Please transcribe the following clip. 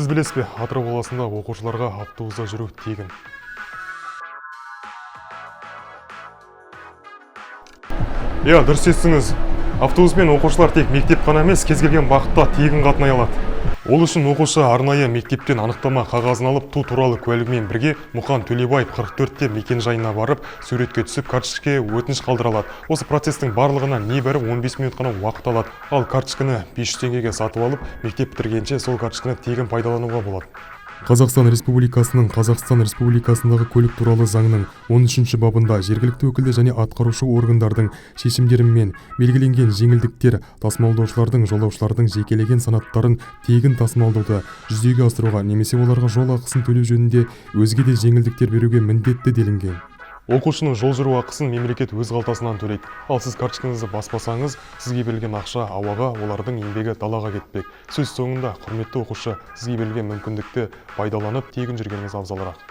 Сіз білесіз бе, Атырау қаласында оқушыларға автобуста жүру тегін. Иә, дұрыс естіңіз. Автобуспен оқушылар тек мектеп қана емес, кез келген бағытта тегін қатынай алады. Ол үшін оқушы арнайы мектептен анықтама қағазын алып, туу туралы куәлігімен бірге Мұқан Төлебаев 44-те мекен-жайына барып, суретке түсіп, карточкаға өтініш қалдыра алады. Осы процестің барлығына небәрі 15 минут қана уақыт алады. Ал карточканы 500 теңгеге сатып алып, мектеп бітіргенше сол карточканы тегін пайдалануға болады. Қазақстан Республикасының Қазақстан Республикасындағы көлік туралы заңның 13 бабында жергілікті өкілді және атқарушы органдардың шешімдерімен белгіленген жеңілдіктер тасымалдаушылардың жолаушылардың жекелеген санаттарын тегін тасымалдауды жүзеге асыруға немесе оларға жол ақысын төлеу жөнінде өзге де жеңілдіктер беруге міндетті делінген. Оқушының жол жүру ақысын мемлекет өз қалтасынан төлейді. Ал сіз карточкаңызды баспасаңыз, сізге берілген ақша ауаға, олардың еңбегі далаға кетпек. Сөз соңында, құрметті оқушы, сізге берілген мүмкіндікті пайдаланып, тегін жүргеніңіз абзалырақ.